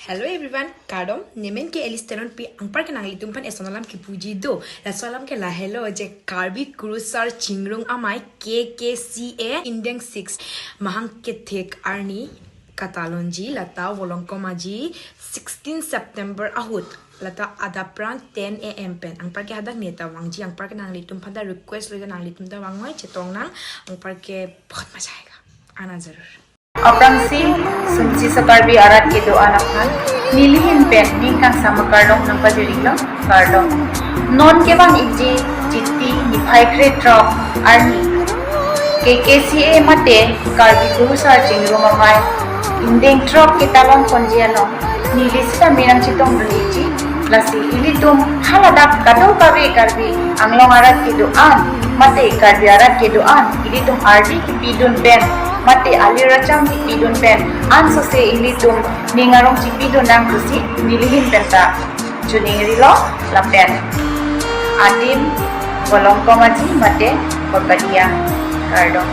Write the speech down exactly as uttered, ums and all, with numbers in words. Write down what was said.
Hello everyone, kardom, nemen ke Alice Teronpi, anparke nanglitum aphan eson alam kipuji do. Laso alam ke lahelo je Karbi Kurusar Chingrung Amei K K C A Indeng six mahang kethek arni katalonji, lata Volongkom Aji sixteen September ahut, lata adapran ten A M pen. Anparke hadak neta vangji, anparke nanglitum aphan ta request lo, nanglitum ta vangnoi, chetong nang, anparke bahut maza aayega. Ana zarur. Aphrangsi Sumsi so Karbi arat kedo-an aphan nelihin pen ning kangsam akarlong nangpajirilo, kardom. Non kevang iji Chiti niphai krethrok arni K K C A mate Karbi Kurusar Chingrung Amei Indeng throk ketalon ponji along neli sitame nangchetongdun iji. Lasi ilitum haladak kadokave Karbi Anglong arat kedo-an mate Karbi arat kedo-an ilitum ardi kipidun pen mate ali racham kipidun pen ansose ilitum ning arong chipidun nang pusi nelihin pen ta choningrilo. Lapen adim Volongkom Aji mate Korbadia, kardom.